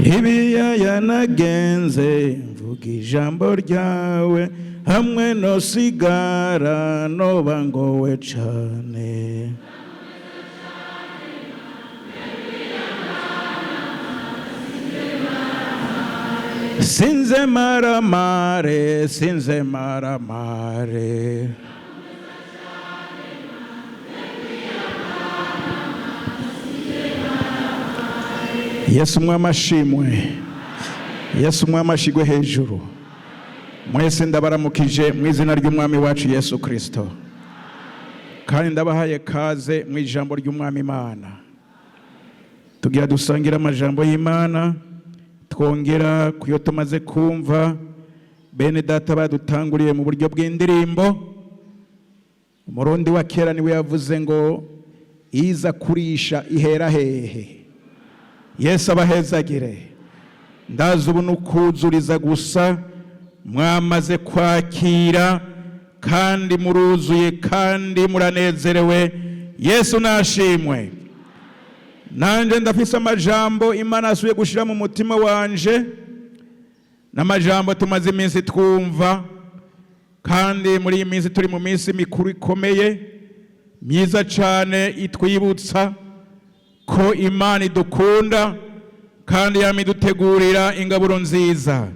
Ibiyaya nagenze mvuga ijambo ryawe, hamwe no sigara noba ngowe cane. Sinze maramare, sinze maramare. Yesu umwami ashimwe, Yesu umwami ashigwe hejuru. Mwese ndabaramukije mu izina ry'umwami wacu Yesu Kristo, kandi ndabahaye kaze mu ijambo ry'umwami Imana. Tugira dusangire amajambo y'Imana, twongera kuyo tumaze kumva bene data badutanguriye mu buryo bw'indirimbo. Umurundi wa kera niwe yavuze ngo iza kurisha ihera hehe. Yesu abahezagire. Ndazi ubu nukuzuriza gusa, mwamaze kwakira kandi muruzuye kandi muranezerewe. Yesu nashimwe. Nanje ndafise amajambo Imana asuye gushira mu mutima wanje, n'amajambo tumaze iminsi twumva, kandi muri iyi minsi turi mu minsi mikuru ikomeye myiza cane itwibutsa ko Imana idukunda kandi yamidutegurira ingaburo nziza.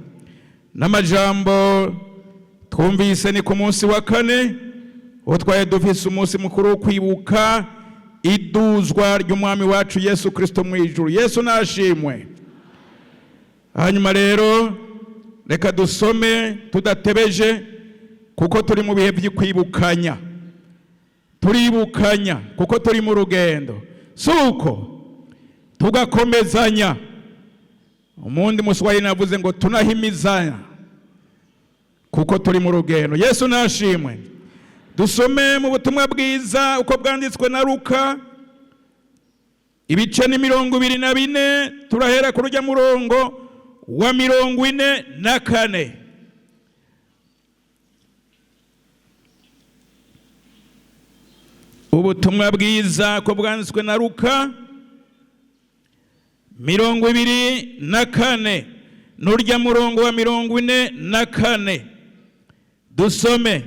N'amajambo twumvise ni ku munsi wa kane, aho twari dufise umunsi mukuru wo kwibuka iduzwa ry'umwami wacu Yesu Kristo mu ijuru. Yesu nashimwe. Hanyuma rero reka dusome tudatebeje, kuko turi mu bihe by'ukwibukanya. Turibukanya kuko turi mu rugendo, suko tugakomezanya. Umundi muswahili navuze ngo tunahimizanya kuko turi mu rugendo. Yesu nashimwe. Dusome mu butumwa bwiza uko bwanditswe na Luka, ibice ni 24, turahera ku rujya murongo wa 44. Ubutumwa bwiza uko bwanditswe na Luka 24, n'urya murongo wa 44. Dusome.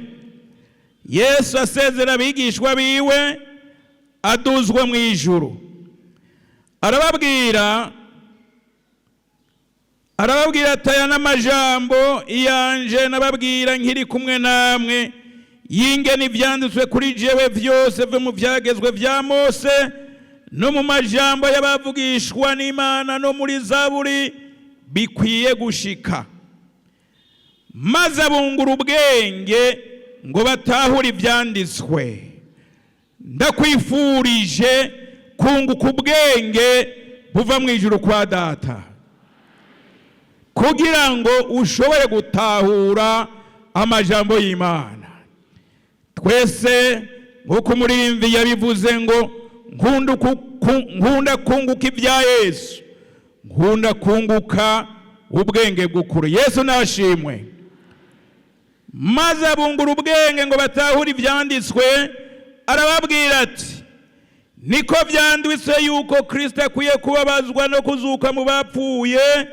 Yesu asezera abigishwa biwe aduzwa mu ijuru, arababwira ati aya n'amajambo yanje nababwira nkiri kumwe namwe, yingene ivyanditswe kuri jewe vyose vyo mu vyagezwe vya Mose no mu majambo y'abavugishwa n'Imana no muri Zaburi bikwiye gushika. Maze abungura ubwenge ngo batahure ivyanditswe. Ndakwifurije kunguka ubwenge buva mu ijuru kwa Data, kugira ngo ushobore gutahura amajambo y'Imana. Twese nk'uko umuririmbyi yabivuze ngo nkunda kunguka ibya Yesu, nkunda kunguka ubwenge bw'ukuri. Yesu nashimwe. Maze abungura ubwenge ngo batahure ivyanditswe, arababwira ati niko vyanditswe yuko Kristo akwiye kubabazwa no kuzuka mu bapfuye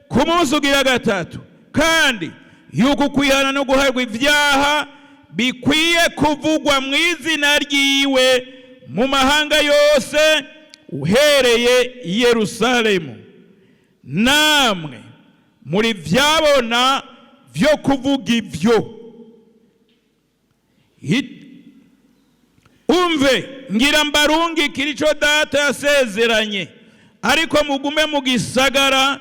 ku munsi ugira gatatu, kandi yuko kwihana no guharwa ivyaha bikwiye kuvugwa mu izina ryiwe mu mahanga yose uhereye i Yerusalemu. Namwe muri vyabona vyo kuvuga ivyo. Umve ngira mbarungikire ico Data yasezeranye, ariko mugume mu gisagara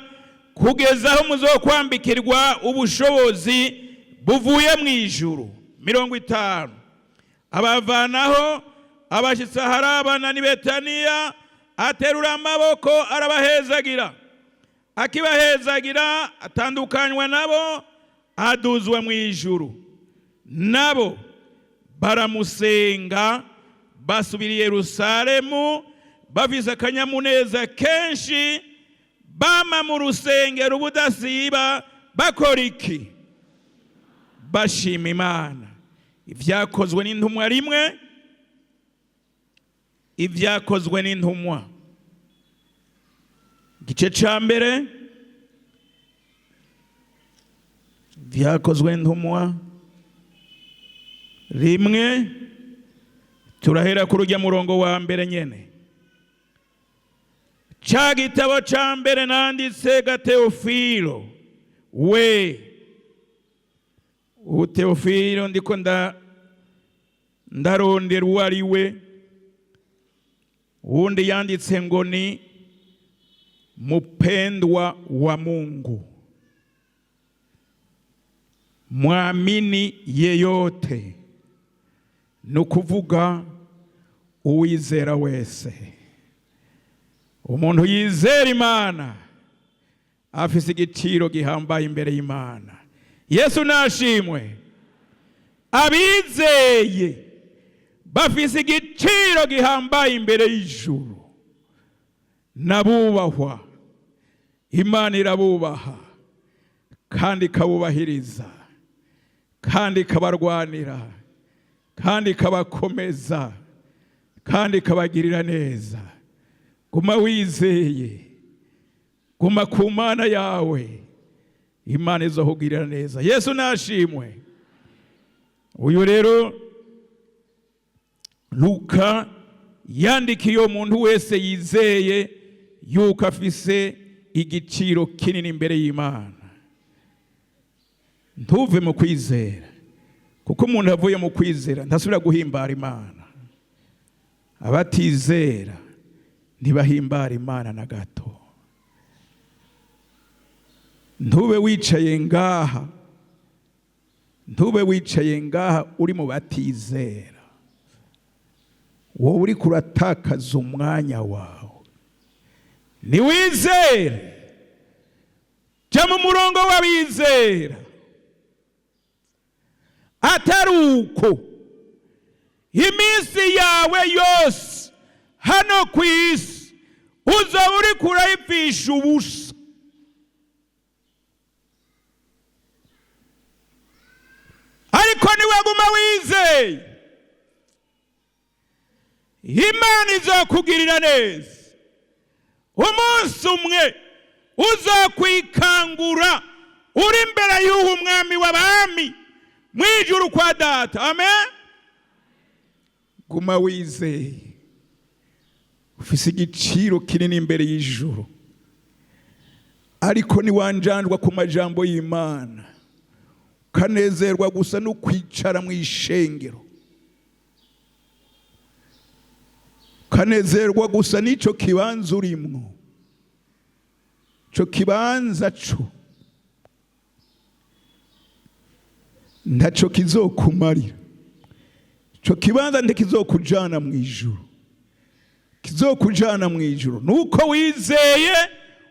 kugeza aho muzokwambikirwa ubushobozi buvuye mu ijuru. 50. Abavanaho abashitsi aharabana ni Betaniya, aterura amaboko arabahezagira. Akibahezagira atandukanywa nabo, aduzwa mu ijuru. Nabo baramusenga, basubira i Yerusalemu bafise akanyamuneza kenshi, bama mu rusengero ubudasiba bakora iki? Bashima Imana. Ivyakozwe n'intumwa rimwe, ivyakozwe n'intumwa igice ca mbere Vyakozwe ntumwa 1, turahera ku rujya murongo wa mbere nyene. Ca gitabo ca mbere nanditse ga Teofilo we. Ubu Teofilo ndiko ndarondera uwo ari we. Uwundi yanditse ngo ni mupendwa wa Mungu, mwamini yeyote, ni ukuvuga uwizera wese. Umuntu yizera Imana afise igiciro gihambaye imbere y'Imana. Yesu nashimwe. Abizeye bafise igiciro gihambaye imbere y'ijuru, nabubahwa. Imana irabubaha kandi ikabubahiriza kandi ikabarwanira kandi ikabakomeza kandi ikabagirira neza. Guma wizeye, guma ku Mana yawe, Imana izokugirira neza. Yesu nashimwe. Uyu rero Luka yandikiye umuntu wese yizeye yuko afise igiciro kinini imbere y'Imana. Ntuve mu kwizera, kuko umuntu avuye mu kwizera ntasubira guhimbara Imana. Abatizera ntibahimbara Imana na gato. Ntube wicaye ngaha, ntube wicaye ngaha uri mu batizera. Wowe uri kuratakaza umwanya wawe. Niwizere, jya mu murongo w'abizera. Atari uko iminsi yawe yose hano ku isi uzaba uri kurayipfisha ubusa. Ariko niwaguma wizeye, Imana izakugirira neza. Umunsi umwe uzakwikangura uri imbere y'uwo mwami w'abami mwijuru kwa Data. Amen. Guma wizeye, ufise igiciro kinini imbere y'ijuru. Ariko niwanjanjwa ku majambo y'Imana, ukanezerwa gusa no kwicara mu ishengero, ukanezerwa gusa n'ico kibanza urimwo, ico kibanza co ntaco kizokumarira. Ico kibanza ntikizokujana mu ijuru. Kizokujana mu ijuru nuko wizeye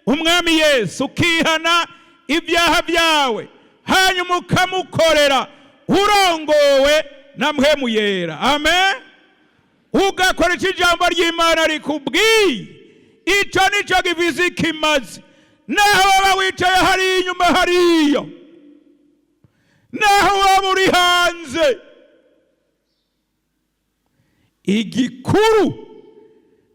umwami Yesu, ukihana ibyaha byawe, hanyuma ukamukorera urongowe na Mpwemu Yera. Amen. Ugakora ico ijambo ry'Imana rikubwiye, ico nico gifise ikimazi. Naho waba wicaye hariya inyuma hariya, naho waba uri hanze, igikuru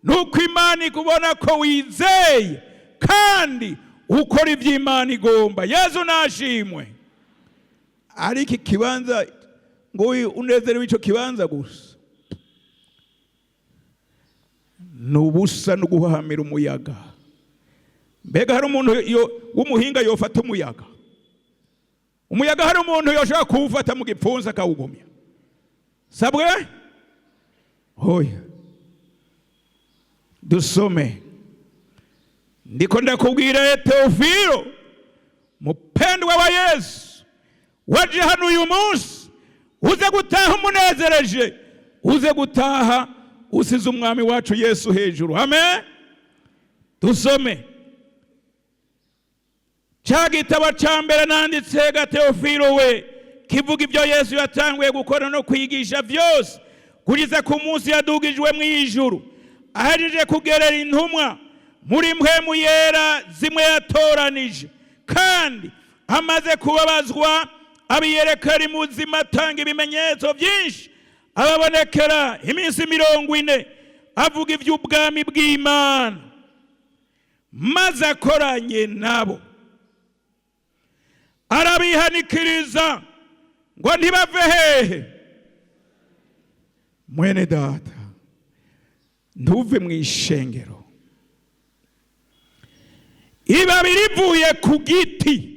nuko Imana ikubona ko wizeye kandi ukora ivyo Imana igomba. Yesu nashimwe. Ariko ikibanza ngo unezerewe ico kibanza gusa nubusa no guhahamira umuyaga. Mbega hari umuntu w'umuhinga yofata umuyaga? Umuyaga hari umuntu yoshobora kuwufata mu gipfunsi akawugumya? Sabwe? Hoya. Dusome. Ndiko ndakubwira Teofilo, mupendwa wa Yesu, waje hano uyu munsi uze gutaha umunezereje, uze gutaha usize umwami wacu Yesu hejuru. Amen. Dusome cya gitabo ca mbere nanditse ga Teofilo we, kivuga ibyo Yesu yatanguye gukora no kwigisha vyose kugeza ku munsi yadugijwe mu ijuru, ahejeje kugerera intumwa muri Mpwemu Yera zimwe yatoranije, kandi amaze kubabazwa abiyereka ari muzima, atanga ibimenyetso byinshi, ababonekera iminsi 40, avuga iby'ubwami bw'Imana, maze akoranye nabo Arabihanikiriza ngo ntibave hehe. Mwene data, ntuve mu ishengero. Ibabi rivuye ku giti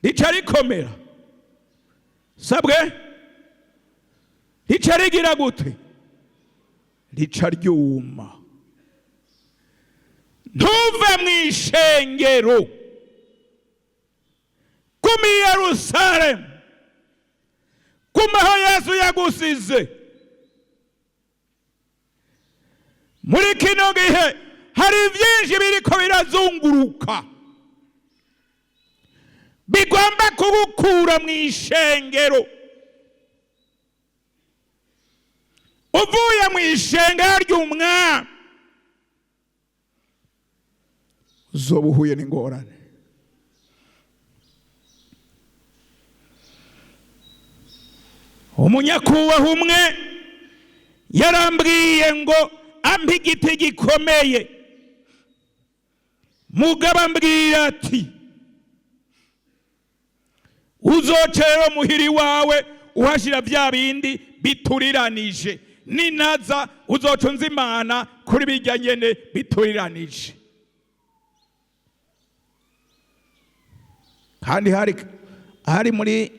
rica rikomera, sabwe rica rigira gute? Rica ryuma. Ntuve mu ishengero, guma i Yerusalemu, guma aho Yesu yagusize. Muri kino gihe hari byinshi biriko birazunguruka bigomba kugukura mu ishengero. Uvuye mu ishengero ry'umwami uzoba uhuye n'ingorane. Umunyakubaha umwe yarambwiye ngo ampe igiti gikomeye, mugabo ambwira ati uzocero muhiri wawe uhashira bya bindi bituriranije, ninaza uzoca unzimana kuri bijya nyene bituriranije. Kandi hari muri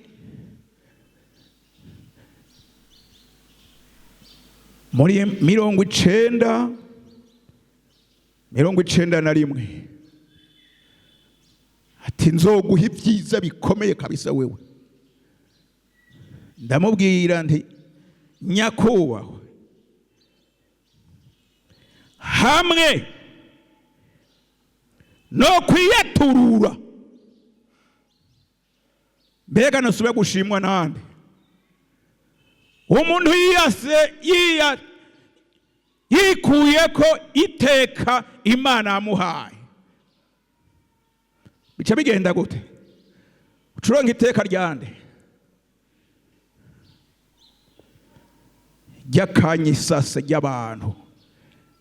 91 ati nzoguha ibyiza bikomeye kabisa wewe. Ndamubwira nti nyakubahwa, hamwe no kwiyaturura, mbega nusube gushimwa nande? Umuntu yiyase yikuye ko iteka Imana yamuhaye, bica bigenda gute? Ucuronka iteka ryande? Ry'akanyisase ry'abantu.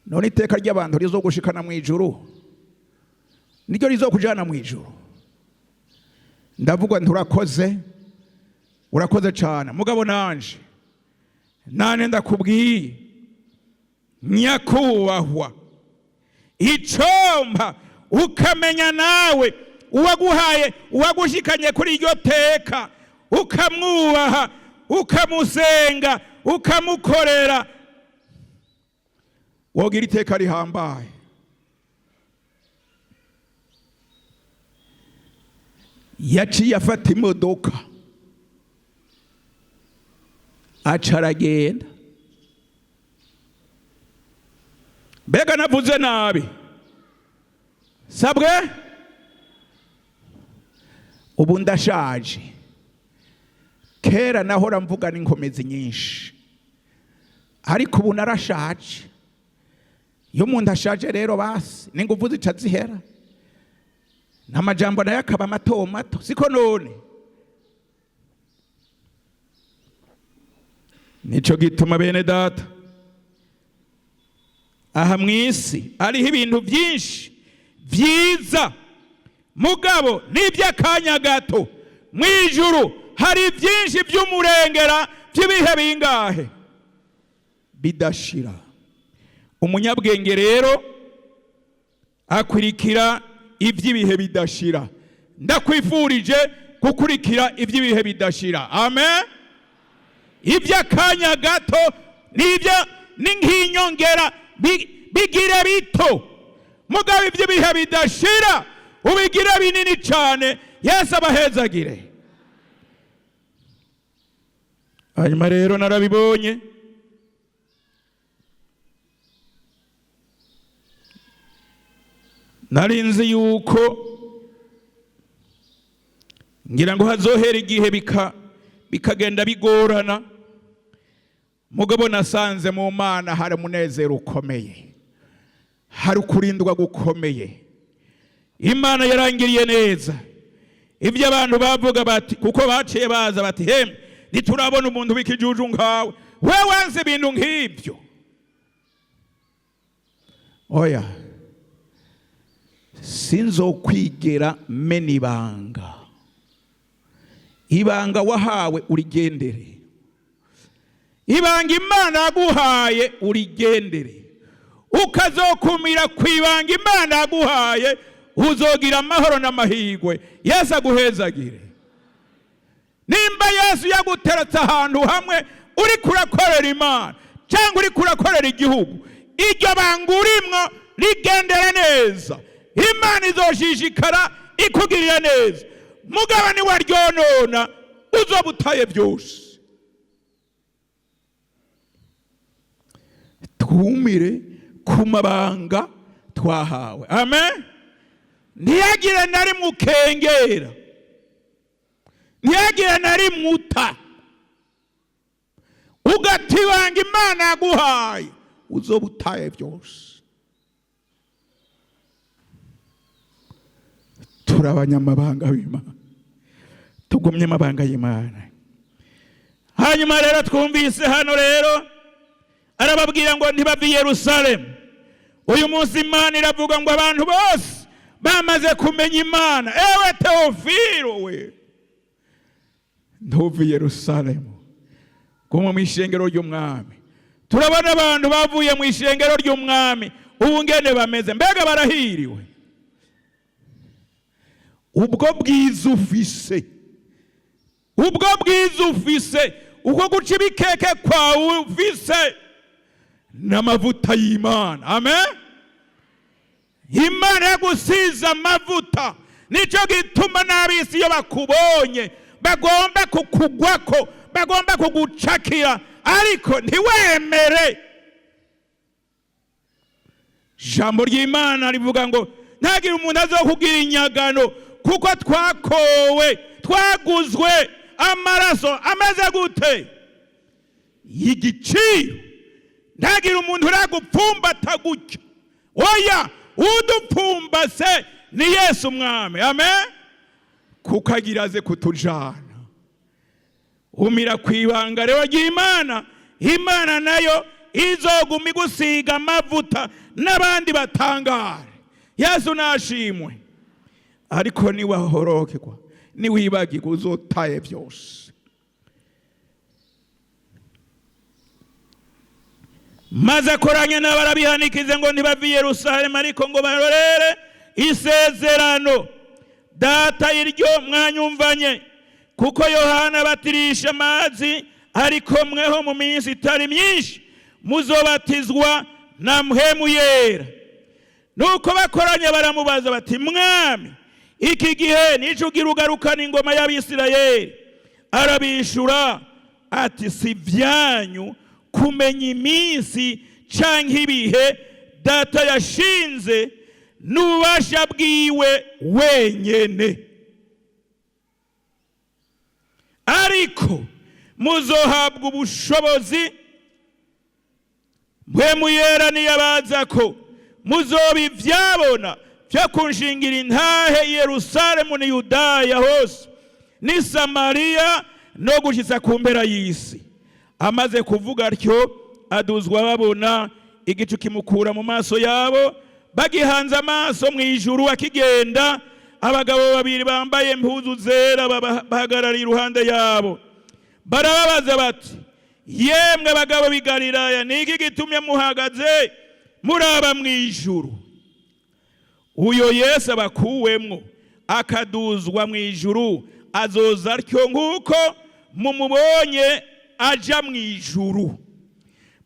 None iteka ry'abantu rizogushikana mu ijuru, niryo rizokujana mu ijuru. Ndavuga nti urakoze, urakoze cyane mugabo, nanje nane ndakubwiye nyakubahwa, icomba ukamenya nawe uwaguhaye, uwagushikanye kuri iryo teka, ukamwubaha, ukamusenga, ukamukorera, wogira iteka rihambaye. Yaciye afata imodoka aca aragenda. Mbega navuze nabi? Sabwe ubu ndashaje. Kera nahora mvuga n'inkomezi nyinshi, ariko ubu narashaje. Iyo umuntu ashaje rero basi n'inguvu zica zihera, n'amajambo nayo akaba mato mato, siko none? Nico gituma bene data, aha mwisi ariho ibintu byinshi byiza, mugabo n'iby'akanya gato. Mwijuru hari byinshi by'umurengera by'ibihe bingahe bidashira. Umunyabwenge rero akurikira iby'ibihe bidashira. Ndakwifurije gukurikira iby'ibihe bidashira. Amen. Iby'akanya gato n'ibyo ni nk'inyongera, bigire bito, mugabo iby'ibihe bidashira ubigire binini cyane. Yesu abahezagire. Hanyuma rero narabibonye, narinzi yuko ngira ngo hazohera igihe bikagenda bigorana, mugabo nasanze mu Mana hari umunezero ukomeye, hari ukurindwa gukomeye. Imana yarangiriye neza. Ibyo abantu bavuga bati, kuko baciye baza bati hemwe ntiturabona umuntu w'ikijuju nkawe, we wanze ibintu nk'ibyo. Oya, Sinzokwigera mena ibanga. Ibanga wahawe urigendere, ibanga Imana yaguhaye urigendere. Ukazokumira ku ibanga Imana yaguhaye, uzogira amahoro n'amahirwe. Yesu aguhezagire. Nimba Yesu yaguteretse ahantu hamwe uri kurakorera Imana cyangwa uri kurakorera igihugu, iryo banga urimwo rigendera neza, Imana izoshishikara ikugirira neza. Mugabo niwaryonona, uzoba utaye byose. Twumire ku mabanga twahawe. Amen. Ntiyagire na rimwe ukengera, ntiyagire na rimwe uta, ugata ibanga Imana yaguhaye, uzoba utaye byose. Turi abanyamabanga b'Imana, tugumye amabanga y'Imana. Hanyuma rero twumvise hano rero arababwira ngo ntibave i Yerusalemu. Uyu munsi Imana iravuga ngo abantu bose bamaze kumenya Imana. Ewe Teofilo we, ntuve i Yerusalemu, guma mu ishengero ry'Umwami. Turabona abantu bavuye mu ishengero ry'Umwami ubu ngene bameze, mbega barahiriwe. Ubwo bwiza ufise, ubwo bwiza ufise, uko guca ibikeke kwawe ufise n'amavuta y'Imana. Amen. Imana yagusize amavuta, nicyo gituma n'ab'isi iyo bakubonye bagomba kukugwako, bagomba kugucakira, ariko ntiwemere. Ijambo ry'Imana rivuga ngo ntagire umuntu azokugira inyagano, kuko twakowe, twaguzwe amaraso ameze gute y'igiciro. Ntagire umuntu uragupfumbata gutya, oya, udupfumbase ni Yesu Umwami. Amen. Kuko agira aze kutujana. Umira ku ibanga rero ry'Imana, Imana nayo izoguma igusiga amavuta n'abandi batangare. Yesu nashimwe. Ariko niwahorokegwa, niwibagirwa, uzotaye byose. Maze akoranye n'abarabihanikize ngo ntibave i Yerusalemu, ariko ngo barorere isezerano Data iryo mwanyumvanye, kuko Yohana abatirisha amazi, ariko mweho mu minsi itari myinshi muzobatizwa na Mpwemu Yera. Nuko bakoranye baramubaza bati, Mwami, iki gihe nico ugira ugarukana ingoma y'Abisirayeli? Arabishura ati, si vyanyu kumenya iminsi canke ibihe Data yashinze n'ububasha bwiwe wenyene, ariko muzohabwa ubushobozi Mpwemu Yera niyabazako, muzoba ivyabona vyo kunshingira intahe i Yerusalemu ni Yudaya hose ni Samariya no gushitsa ku mpera y'isi. Amaze kuvuga atyo aduzwa babona, igicu kimukura mu maso yabo, bagihanze amaso mu ijuru akigenda, abagabo babiri bambaye impuzu zera bahagarariye iruhande yabo. Barababaza bati, yemwe bagabo b'i Galilaya, ni iki gitumye muhagaze muraba mu ijuru? Uyo Yesu abakuwemwo akaduzwa mu ijuru, azoza atyo nk'uko mumubonye aja mu ijuru.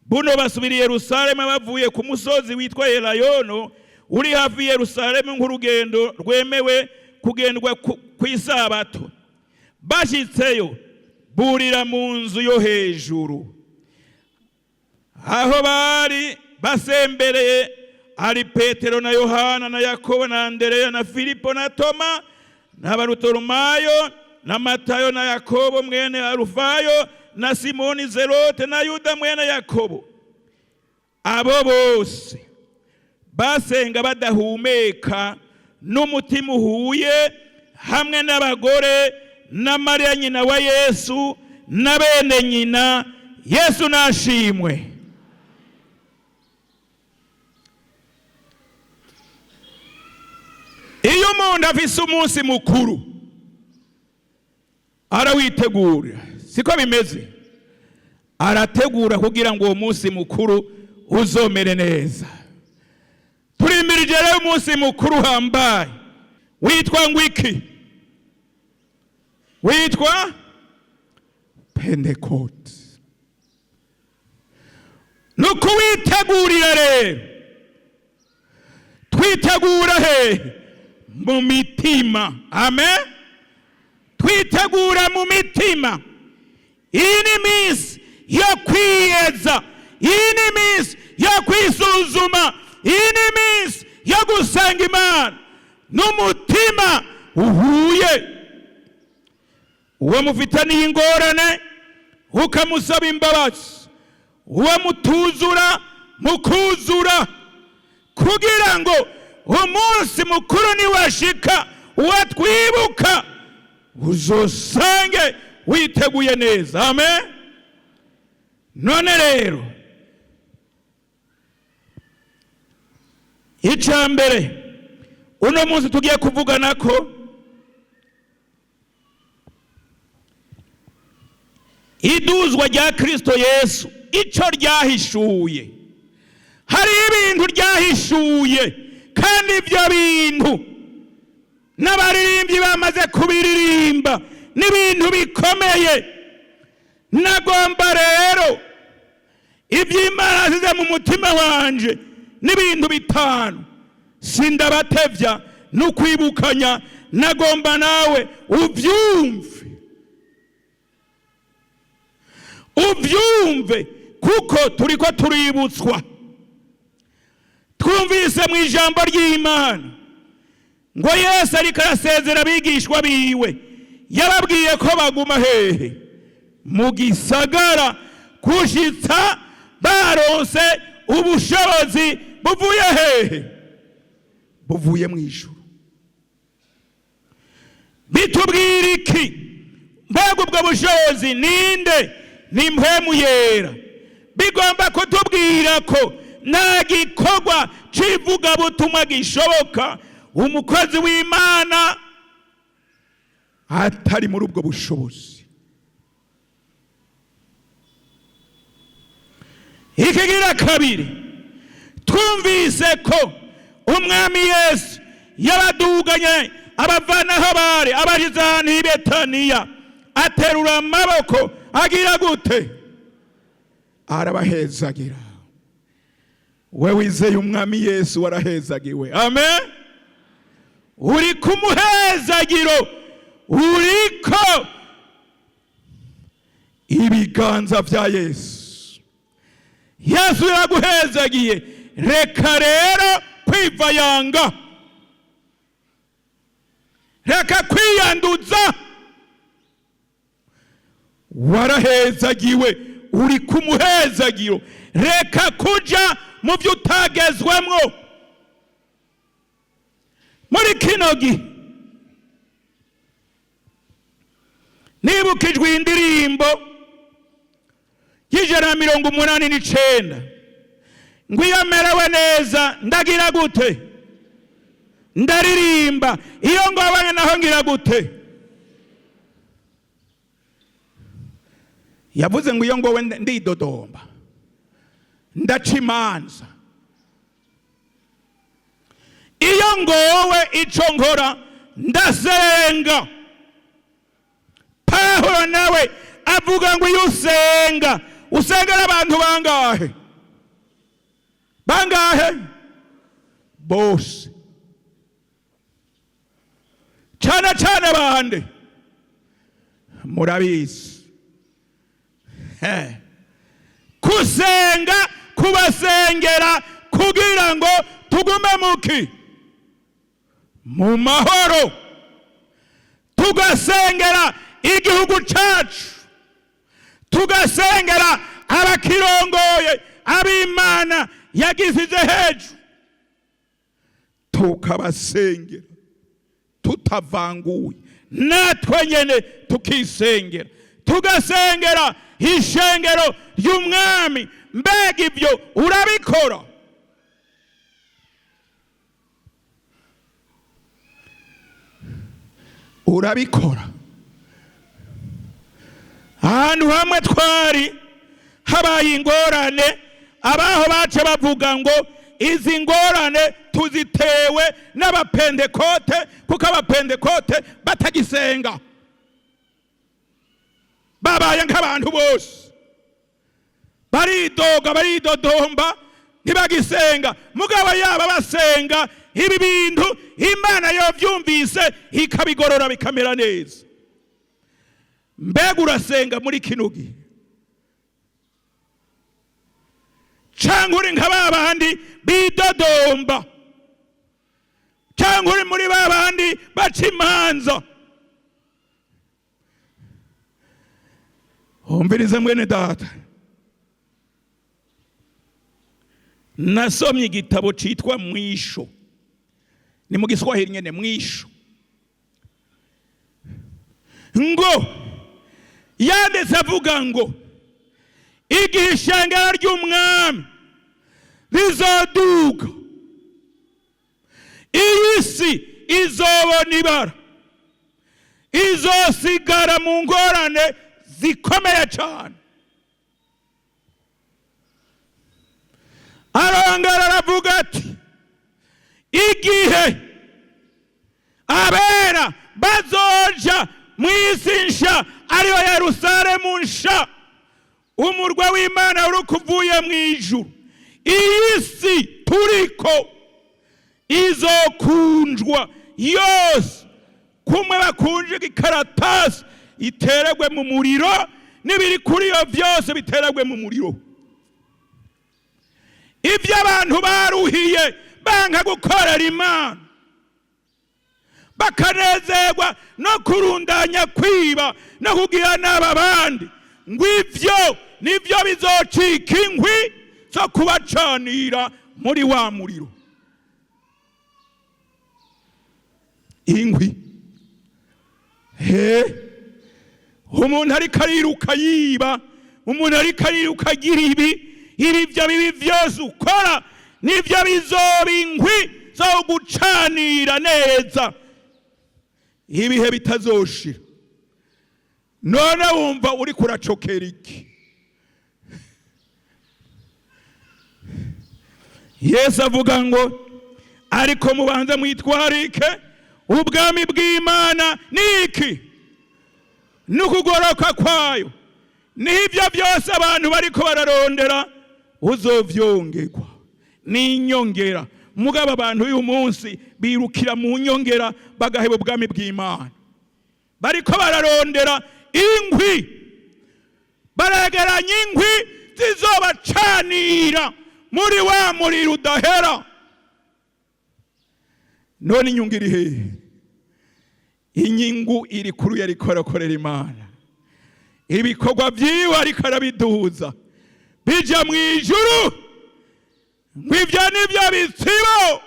Buno basubira i Yerusalemu bavuye ku musozi witwa Elayono uri hafi Yerusalemu, nk'urugendo rwemewe kugendwa kw'isabato. Bashitseyo burira mu nzu yo hejuru, aho bari basembereye ari Petero na Yohana na Yakobo na Andereya na Filipo na Toma na Barutolomayo na Matayo na Yakobo mwene Alufayo na Simoni Zelote na Yuda mwene Yakobo. Abo bose basenga badahumeka n'umutima uhuye, hamwe n'abagore na Mariya nyina wa Yesu na bene nyina. Yesu nashimwe. Umuntu afise umunsi mukuru arawitegura, siko bimeze? Arategura kugira ngo uwo munsi mukuru uzomere neza. Turimirije rero umunsi mukuru uhambaye witwa ngwiki? Witwa Pentekote. Ni ukuwitegurira rero. Twitegura hehe? Mu mitima. Amen. Twitegura mu mitima. Iyi ni iminsi yo kwiyeza, iyi ni iminsi yo kwisuzuma, iyi ni iminsi yo gusenga Imana n'umutima uhuye. Uwo mufitaniye ingorane ukamusaba imbabazi, uwo mutuzura mukuzura, kugira ngo umunsi mukuru niwashika uwatwibuka uzosange witeguye neza. Amen. None rero icya mbere uno munsi tugiye kuvugana ko iduzwa rya Kristo Yesu, icyo ryahishuye. Hari ibintu ryahishuye, kandi ibyo bintu n'abaririmbyi bamaze kubiririmba, n'ibintu bikomeye. Nagomba rero iby'Imana yasize mu mutima wanje n'ibintu bitanu, sindabatevya no kwibukanya, nagomba nawe uvyumve, uvyumve, kuko turiko tuributswa. Twumvise mu ijambo ry'Imana ngo Yesu ariko arasezera abigishwa biwe, yababwiye ko baguma hehe? Mu gisagara, gushitsa baronse ubushobozi buvuye hehe? Buvuye mu ijuru. Bitubwira iki? Mbega ubwo bushobozi ninde? Ni Mpwemu Yera. Bigomba kutubwira ko nta gikorwa c'ivugabutumwa gishoboka umukozi w'Imana atari muri ubwo bushobozi. Ikigira kabiri, twumvise ko Umwami Yesu yabaduganye abavanaho bari, abashize ahantu h'i Betaniya, aterura amaboko agira gute? Arabahezagira. We wizeye Umwami Yesu warahezagiwe. Amen. Uri ku muhezagiro, uriko ibiganza vya Yesu. Yesu yaguhezagiye, reka rero kwivayanga, reka kwiyanduza. Warahezagiwe, uri ku muhezagiro, reka kuja mu byo utagezwemwo. Muri kino gihe nibukijwe indirimbo y'189 ngo iyo merewe neza ndagira gute? Ndaririmba. Iyo ngobanye naho ngira gute? Yavuze ngo iyo ngowe ndidodomba, ndaca imanza. Iyo ngowe ico nkora ndasenga. Pawulo nawe avuga ngo iyo usenga, usengera abantu bangahe? Bangahe? Bose. Cyane cyane bande? Murabizi. Kusenga, kubasengera kugira ngo tugume muki? Mu mahoro. Tugasengera igihugu cacu, tugasengera abakirongoye, ab'Imana yagisize hejuru, tukabasengera tutavanguye, natwe nyene tukisengera, tugasengera ishengero ry'Umwami. Mbega ibyo urabikora? Urabikora. Ahantu hamwe twari habaye ingorane, abaho bace bavuga ngo izi ngorane tuzitewe n'abapentekote, kuko abapentekote batagisenga, babaye nk'abantu bose, baridoga, baridodomba, ntibagisenga. Mugabo yaba basenga, ibi bintu Imana yovyumvise ikabigorora bikamera neza. Mbega urasenga muri kino gihe, cyangwa uri nka ba bandi bidodomba, cyangwa uri muri ba bandi baca imanza? Humvirize mwene data, nasomye igitabo citwa Mwisho, ni mu Giswahili nyene, Mwisho. Ngo yanditse avuga ngo igihe ishengero ry'umwami rizoduga, iyi si izobona ibara, izosigara mu ngorane zikomeye cyane. Arongera aravuga ati igihe abera bazoja mu isi nsha, ariyo Yerusalemu nsha, umurwa w'Imana uri kuvuye mu ijuru, iyi si turiko izokunjwa yose, kumwe bakunje ikaratasi iteregwe mu muriro, n'ibiri kuri yo byose biteregwe mu muriro. Ibyo abantu baruhiye banka gukorera Imana, bakanezerwa no kurundanya kwiba no kugira n'aba bandi, ngo ivyo nivyo bizocika inkwi zo kubacanira muri wa muriro. Inkwi he, umuntu ariko ariruka yiba, umuntu ariko ariruka agira ibi, ibi byo bibi vyose ukora nivyo bizoba inkwi zo gucanira neza ibihe bitazoshira. None wumva uri kuracokera iki? Yesu avuga ngo ariko mubanze mwitwarike ubwami bw'Imana niki n'ukugoroka kwayo, n'ibyo byose abantu bariko bararondera uzovyongerwa n'inyongera. Mugabo abantu uyu munsi birukira mu nyongera bagaheba ubwami bw'Imana, bariko bararondera inkwi, barageranya inkwi zizobacanira muri wa muriro udahera. None inyungu iri hehe? Inyungu iri kuri yariko arakorera Imana, ibikorwa vyiwe ariko arabiduza bija mu ijuru, ngo ivyo nivyo bitsibo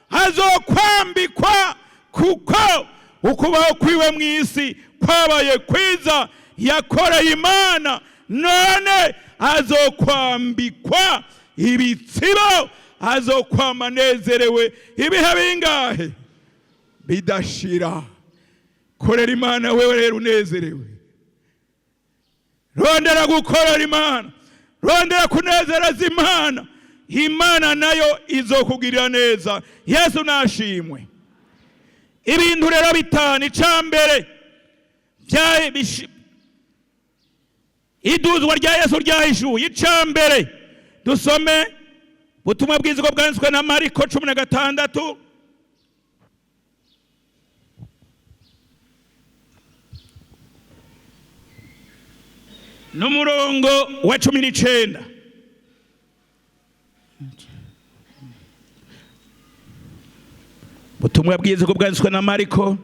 azokwambikwa, kuko ukubaho kwiwe mu isi kwabaye kwiza, yakoreye Imana, none azokwambikwa ibitsibo, azokwama anezerewe ibihe bingahe bidashira. Korera Imana wewe rero unezerewe, rondera gukorera Imana, rondera kunezereza Imana, Imana nayo izokugirira neza. Yesu nashimwe. Ibintu rero bitanu. Icambere, iduzwa rya Yesu ryahishuye. Icambere, dusome ubutumwa bwiza bwo bwanditswe na Mariko 16. N'umurongo wa 19. Ubutumwa bwiza bwo bwanditswe na Mariko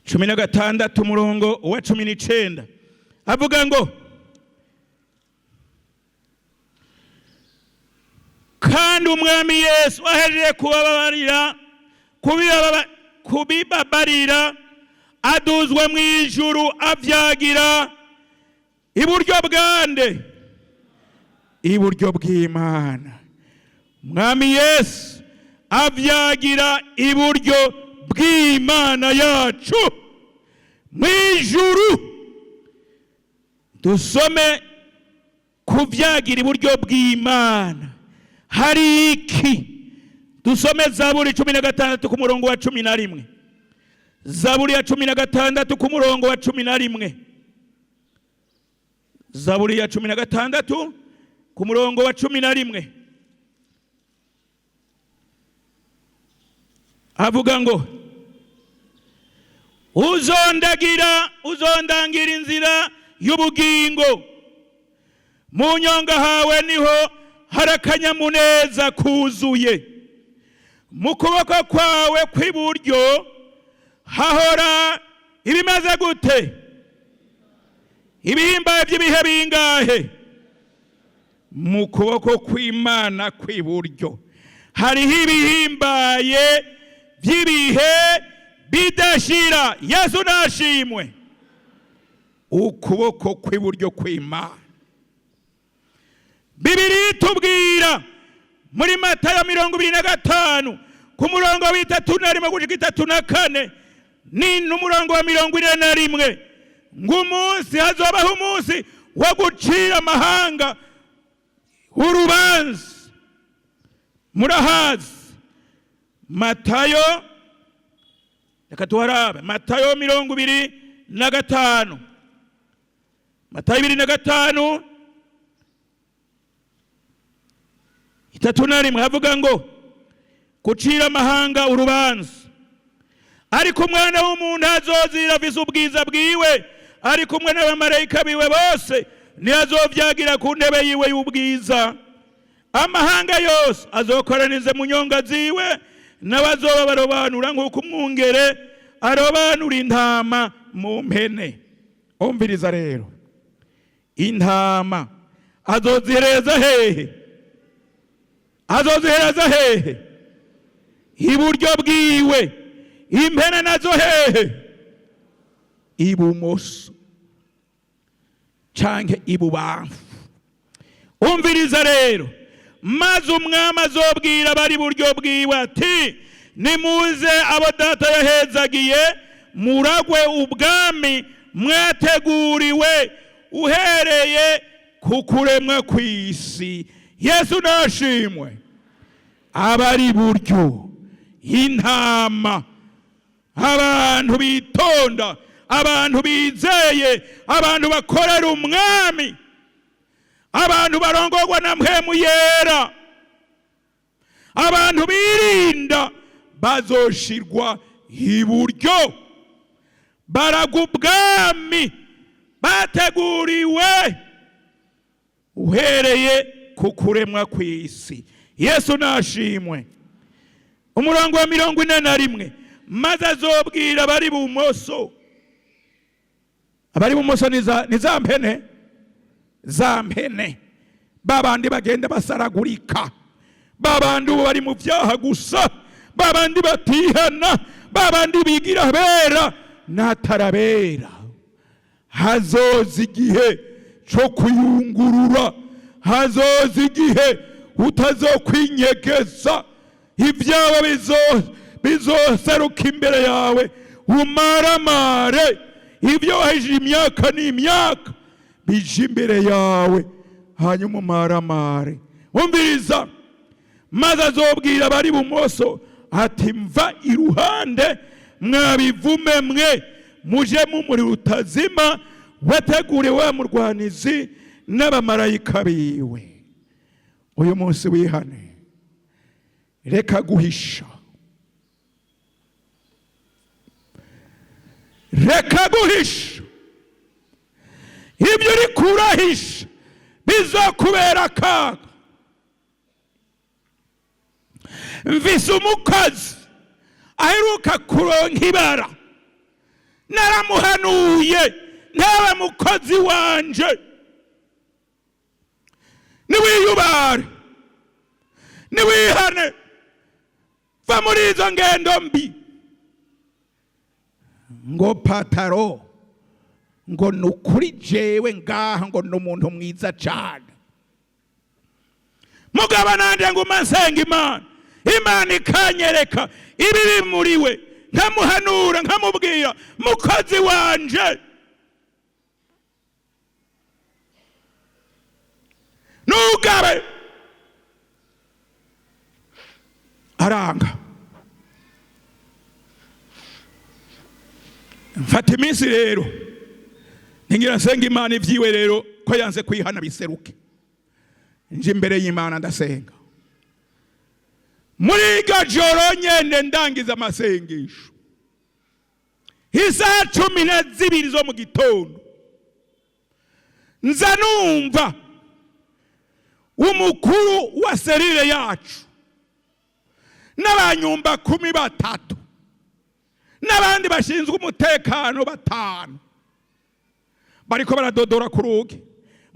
16 umurongo wa 19, avuga ngo kandi umwami Yesu ahejeje kubibabarira, aduzwa mu ijuru, avyagira iburyo bwande, iburyo bw'Imana. Mwami Yesu avyagira iburyo bw'Imana yacu. Mu ijuru. Dusome kuvyagira iburyo bw'Imana hari iki. Dusome Zaburi 16 ku murongo wa 11. Zaburi ya 16 ku murongo wa 11. Zaburi ya 16 ku murongo wa 11 avuga ngo: "Uzondagira, uzondangira inzira y'ubugingo, mu nyonga hawe niho hari akanyamuneza kuzuye, mu kuboko kwawe kw'iburyo hahora ibimaze gute? Ibihimbaye by'ibihe bingahe?" Mu kuboko kw'Imana kw'iburyo hariho ibihimbaye by'ibihe bidashira. Yesu nashimwe. Ukuboko kw'iburyo kw'Imana. Bibiri itubwira muri Matayo 25 ku murongo wa 31 gushika 34 ni n'umurongo wa 41 ngo umunsi hazobaho umunsi wo gucira amahanga urubanza. Murahazi Matayo, reka tuharabe. Matayo 25, Matayo 25 31 havuga ngo gucira amahanga urubanza. "Ariko Umwana w'umuntu azozira afise ubwiza bwiwe, ari kumwe n'abamarayika biwe bose, ntiyazovyagira ku ntebe yiwe y'ubwiza. Amahanga yose azokoranize mu nyonga ziwe, n'abazoba barobanura nk'uko umwungere arobanura intama mu mpene." Umviriza rero, intama azozihereza hehe? Azozihereza hehe? Iburyo bwiwe. Impene nazo hehe? Ibumoso canke ibubamfu. Umviriza rero: "Maze umwami azobwira abari iburyo bwiwe ati: Nimuze, abo Data yahezagiye, muragwe ubwami mwateguriwe uhereye ku kuremwa kw'isi." Yesu nashimwe. Abari iburyo, intama, abantu bitonda, abantu bizeye, abantu bakorera umwami, abantu barongorwa na Mpwemu Yera, abantu birinda, bazoshirwa iburyo, baraga ubwami bateguriwe uhereye ku kuremwa kw'isi. Yesu nashimwe. Umurongo wa 41: "Maze azobwira abari bumoso." Abari bumoso ni za mpene, za mpene, babandi bagenda basaragurika, babandi ubu bari mu byaha gusa, babandi batihana, babandi bigira bera n'atarabera. Hazoza igihe cyo kuyungurura, hazoza igihe utazokwinyegeza, ibyawe bizoseruka imbere yawe, umaramare. Ibyo wahije imyaka n'imyaka bije imbere yawe, hanyuma umaramare. Umviriza: "Maze azobwira abari bumoso ati: Mva iruhande, mwabivume mwe, muje mu muriro utazima wateguriwe wa murwanizi n'abamarayika biwe." Uyu munsi wihane, reka guhisha, reka guhisha. Ibyo uri kurahisha bizokubera akaga. Mvise umukozi aheruka kuronka ibara, naramuhanuye: "Ntaba mukozi wanje, niwiyubare, niwihane, va muri izo ngendo mbi." Ngo: "Pataro, ngo ni ukuri jewe ngaha ngo ni umuntu mwiza cyane, mugabo nanjye nguma nsenga Imana, Imana ikanyereka ibibi muri we." Nkamuhanura, nkamubwira mukozi wanje nugabe, aranga. Mfata iminsi rero ntingira nsenga Imana ibyiwe rero ko yanze kwihana biseruke. Nje imbere y'Imana ndasenga muri iryo joro nyene, ndangiza amasengesho isaha 12 zo mu gitondo, nza numva umukuru wa cellule yacu n'abanyumba kumi batatu n'abandi bashinzwe umutekano 5 bariko baradodora ku rugi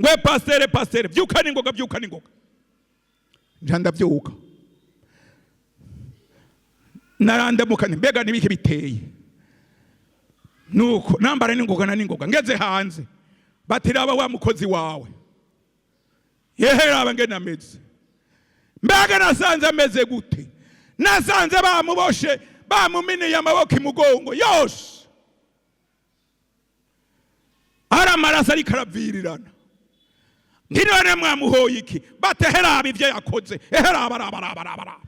ngwe pastere, pastere, vyuka n'ingoga, vyuka n'ingoga. Nja ndavyuka, narandamuka nti mbega nibiki biteye? Nuko nambara n'ingoga na n'ingoga, ngeze hanze bati raba wa mukozi wawe, yehe raba ngene ameze. Mbega nasanze ameze gute? Nasanze bamuboshe, bamuminiye amaboko imugongo yose, ari amaraso ariko aravirirana. Nti none mwamuhoye iki? Bati ehe raba ivyo yakoze, ehe raba, raba, raba, raba, raba.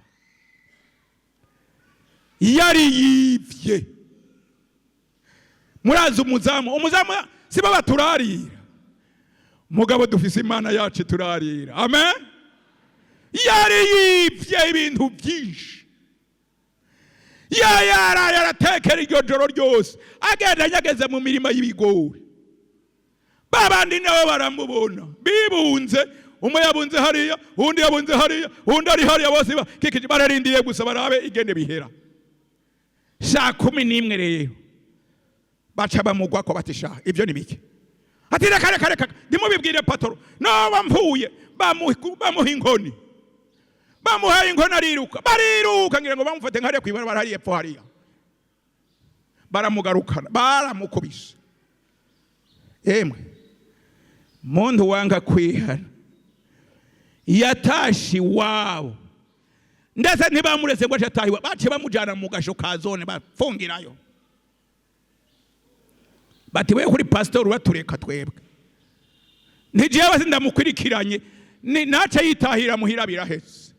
Yari yivye. Murazi umuzamu, umuzamu sibo baturarira, mugabo dufise Imana yacu turarira. Amen. Yari yivye ibintu byinshi, yaraye aratekera iryo joro ryose, agenda anyageze mu mirima y'ibigori. Babandi nabo baramubona bibunze, umwe yabunze hariya, uwundi yabunze hariya, uwundi ari hariya, bose bakikije bararindiriye gusa barabe igende bihera. Saa 11 rero baca bamugwako bati sha ibyo ni bike. Ati reka reka reka ndimubibwire patoro, noba mvuye. Bamuha inkoni, bamuhaye inkoni ariruka, bariruka ngira ngo bamufate nkariya kwibarabara hariya epfo hariya, baramugarukana baramukubise. Emwe muntu wanga kwihana yatashe iwabo, ndetse ntibamuretse ngo ace ataha iwabo, baciye bamujyana mu gasho ka zone bafungirayo. Bati we kuri pasitori uratureka twebwe, ntijewe sindamukurikiranye, nace yitahira muhira biraheze.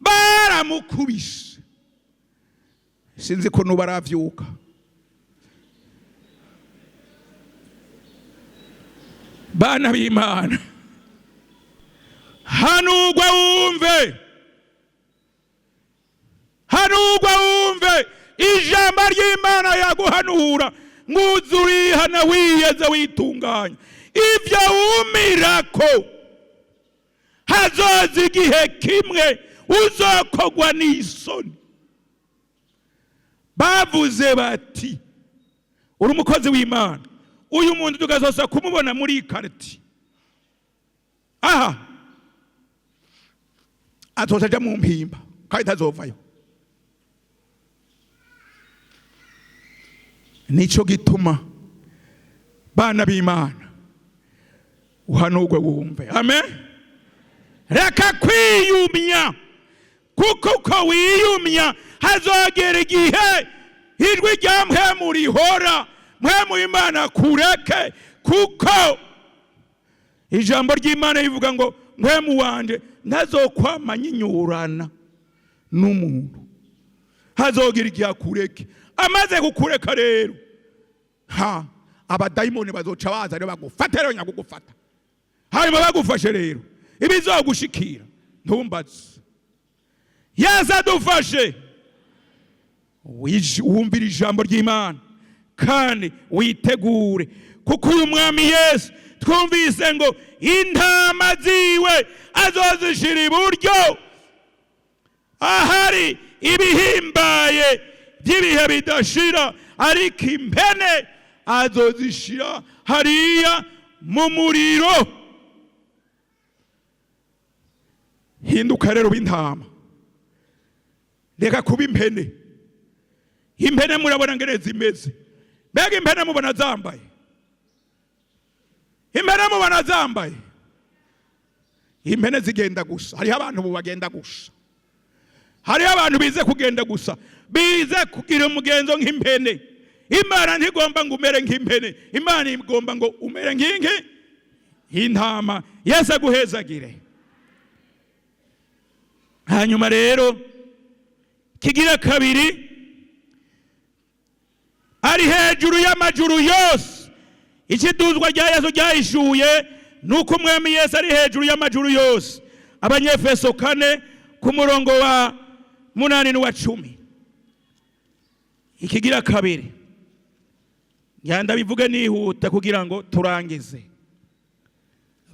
Baramukubise, sinzi ko nuba aravyuka. Bana b'Imana, hanugwa wumve, hanugwa wumve ijambo ry'Imana yaguhanura, nguzurihana wiyeze witunganya, ivyo wumirako hazoza igihe kimwe uzokogwa n'isoni. Bavuze bati uri umukozi w'Imana, uyu muntu tugazosa kumubona muri karti aha azoca aja mu mpimba kandi tazovayo. Nico gituma bana b'Imana uhanurwe wumve. Amen. Reka kwiyumya, kuko uko wiyumya hazogera igihe ijwi rya mpwemu rihora, mpwemu Imana kureke, kuko ijambo ry'Imana rivuga ngo mpwemu wanje ntazokwama nyinyurana n'umuntu. Hazogera igihe akureke. Amaze kukureka rero, ha abadayimoni bazoca baza rero bagufate rero nyagugufata. Hanyuma bagufashe rero ibizogushikira ntumbaze. Yesu adufashe wumvire ijambo ry'Imana kandi witegure, kuko uyu mwami Yesu twumvise ngo intama ziwe azozishira iburyo ahari ibihimbaye by'ibihe bidashira, ariko impene azozishira hariya mu muriro. Hinduka rero b'intama, reka kuba impene. Impene murabona ngene zimeze. Mbega impene mubona zambaye? Impene mubona zambaye? Impene zigenda gusa. Hariho abantu ubu bagenda gusa, hariho abantu bize kugenda gusa. Bize kugira umugenzo nk'impene. Imana ntigomba ngo umere nk'impene, Imana igomba ngo umere nk'inki intama. Yesu aguhezagire. Hanyuma rero kigira kabiri, ari hejuru y'amajuru yose. Ikiduzwa rya Yesu ryahishuye nuko Umwami Yesu ari hejuru y'amajuru yose. Abanyefeso 4 ku murongo wa 8 n'uwa 10. Ikigira kabiri, nganda bivuge nihuta kugira ngo turangize.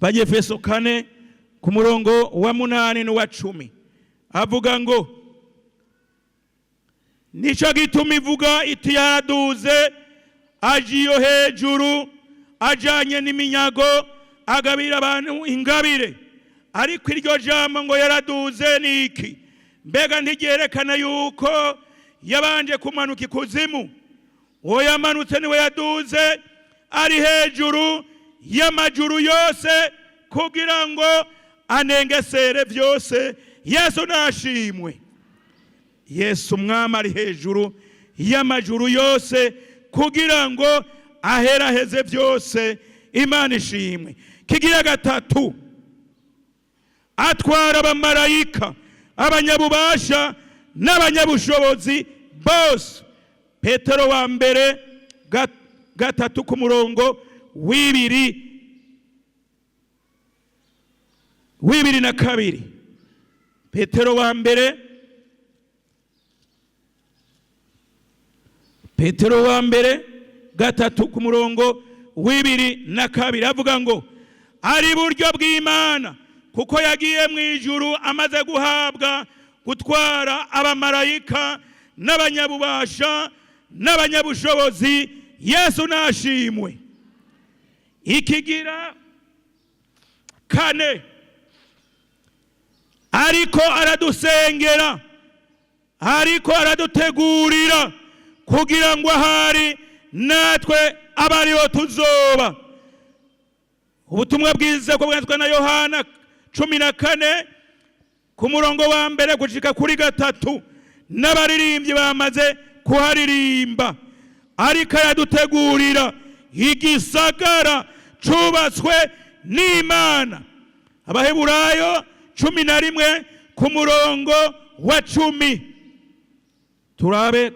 Abanyefeso 4 ku murongo wa 8 n'uwa 10 avuga ngo nico gituma ivuga iti yaraduze ajiyo hejuru ajanye n'iminyago agabira abantu ingabire. Ariko iryo jambo ngo yaraduze niki? Mbega ntiryerekana yuko yabanje kumanuka ikuzimu? Uwo yamanutse niwe yaduze, ari hejuru y'amajuru yose kugira ngo anengesere byose. Yesu nashimwe. Yesu Umwami ari hejuru y'amajuru yose kugira ngo aheraheze byose. Imana ishimwe. Kigira gatatu, atwara abamarayika, abanyabubasha n'abanyabushobozi bose. Petero wa mbere 3 ku murongo w'ibiri na kabiri. Petero wa mbere, Petero wa mbere 3 ku murongo w'ibiri na kabiri avuga ngo ari buryo bw'Imana, kuko yagiye mu ijuru amaze guhabwa gutwara abamarayika n'abanyabubasha n'abanyabushobozi. Yesu nashimwe. Ikigira kane, ariko aradusengera, ariko aradutegurira kugira ngo ahari natwe abariho tuzoba. Ubutumwa bwiza bwo bwanditswe na Yohana 14 ku murongo wa 1 gushika kuri 3, n'abaririmbyi bamaze kuharirimba. Ariko aradutegurira igisagara cubatswe n'Imana. Abaheburayo 11 ku murongo wa 10. Turabe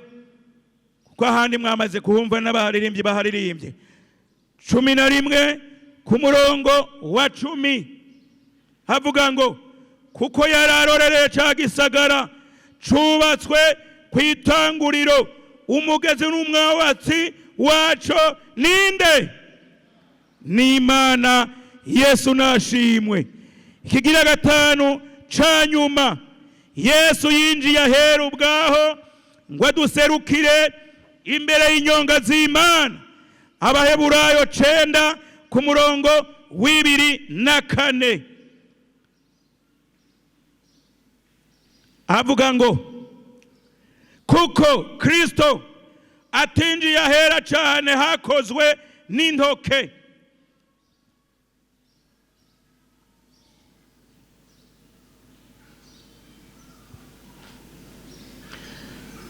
kuko ahandi mwamaze kuhumva n'abaririmbyi baharirimbye. 11 ku murongo wa 10 havuga ngo kuko yararorereye ca gisagara cubatswe kwitanguriro, umugezi n'umwawatsi waco ninde? N'Imana. Yesu nashimwe. Ikigira gatanu ca nyuma, Yesu yinjiye ahera ubwaho ngo aduserukire imbere y'inyonga z'Imana. Abaheburayo 9 ku murongo w'ibiri na kane avuga ngo kuko Kristo atinjiye ahera cane hakozwe n'intoke,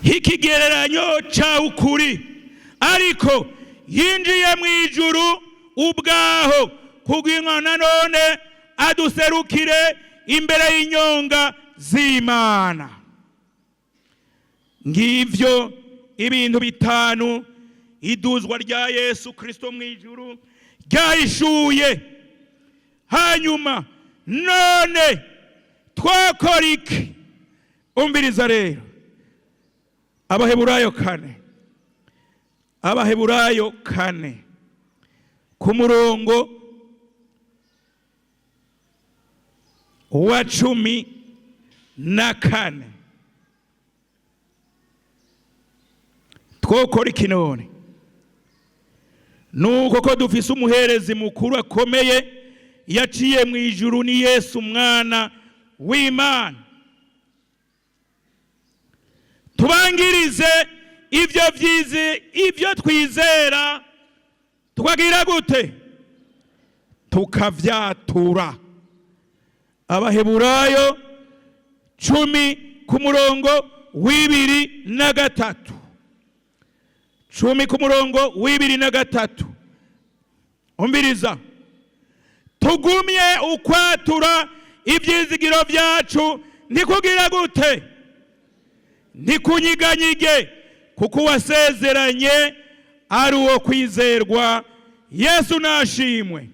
ikigereranyo ca ukuri, ariko yinjiye mu ijuru ubwaho kugira ngo nanone aduserukire imbere y'inyonga z'Imana. Ngivyo ibintu bitanu iduzwa rya Yesu Kristo mu ijuru ryahishuye. Hanyuma none twakora iki? Umviriza rero Abaheburayo 4, Abaheburayo 4 ku murongo wa 14. Twokora iki none? Nuko ko dufise umuherezi mukuru akomeye yaciye mu ijuru, ni Yesu Umwana w'Imana. Tubangirize ivyo vyize, ivyo twizera, tukagira gute? Tukavyatura. Abaheburayo 10 ku murongo w'23, 10 ku murongo w'23. Umviriza: tugumye ukwatura ibyizigiro byacu, ntikugira gute? Ntikunyiganyige, kuko uwasezeranye ari uwo kwizerwa. Yesu nashimwe.